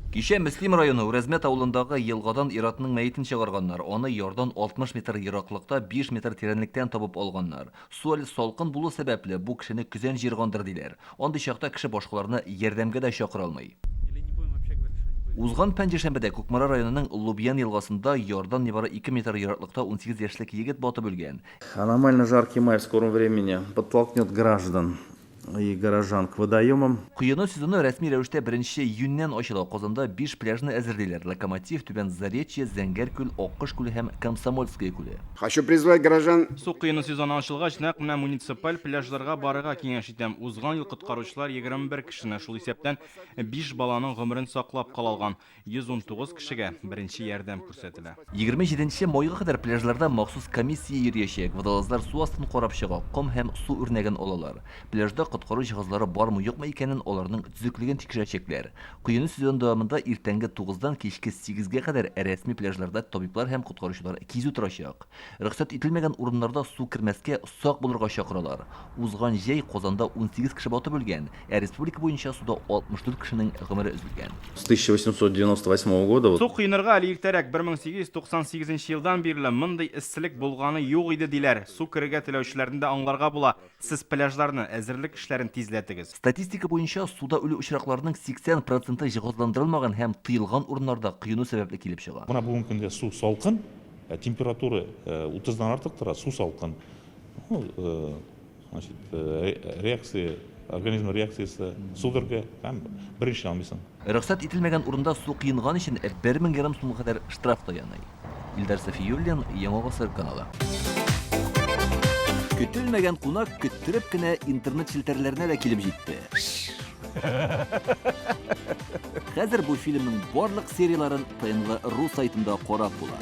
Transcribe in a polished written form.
Кичә Мөслим районы Үрәзмәт авылындагы елгадан ир-атның мәетен чыгарганнар. Аны ярдан 60 метр ераклыкта, 5 метр тирәнлектән табып алганнар. Су әле салкын булу сәбәпле, бу кешене көзән җыергандыр, диләр. Андый чакта кеше башкаларны ярдәмгә дә чакыра алмый. Узган пәнҗешәмбедә Кукмара районының Лубян елгасында ярдан нибары 2 метр ераклыкта 18 яшьлек егет батып үлгән. Аномально жаркий май в скором времени подтолкнет граждан и горожан к водоемам. Коену сезоны рәсми рәвештә беренче июньнән ачыла. Казанда биш пляжны әзерлиләр, Локомотив, Түбән Заречье, Зәңгәр күл, Аккош күле һәм Комсомольское күле. Хочу призвать горожан. Су коену сезоны ачылгач, нәкъ менә муниципаль пляжларга барырга киңәш итәм. Узган ел коткаручылар 21 кешене, шул исәптән биш баланың гомерен саклап кала алган. 119 кешегә беренче ярдәм күрсәтелә. 27 майга кадәр пляжларда махсус комиссия йөриячәк. Водолазлар су астын карап чыга, ком һәм су үрнәген алалар. Пляжда коткару җиһазлары бармы-юкмы икәнен, аларның төзеклеген тикшерәчәкләр. Коену сезоны дәвамында иртәнге тугыздан кичке сигезгә кадәр рәсми пляжларда табиблар һәм коткаручылар кизү торачак. Рөхсәт ителмәгән урыннарда су кермәскә, сак булырга чакыралар. Узган җәй Казанда 18 кеше батып үлгән, ә республика буенча суда 64 кешенең гомере өзелгән. С 1898 года. Су коенырга әле иртәрәк, 1898 нче елдан бирле мондый эсселек булганы юк иде, диләр. Су керергә теләүчеләрне дә аңларга була, сез пляжларны, әзерлек эшләрен тизләтегез. Статистика буенча, суда үлү очракларының 80 проценты җиһазландырылмаган һәм тыелган урыннарда коену сәбәпле килеп чыга. Менә бүгенге көндә су салкын, температура утыздан артык тора, су салкын. Ну, значит, реакция, организм реакциясе судорога һәм берничә алмыйсың. Рөхсәт ителмәгән урында су коенган өчен бер мең ярым сумга кадәр штраф та яный. Илдар Сафиуллин, Яңа гасыр каналы. Көтелмәгән кунак көттереп кенә интернет челтәрләренә дә килеп җитте. Хәзер бу фильмның барлык серияләрен ТНВ.ру сайтында карап була.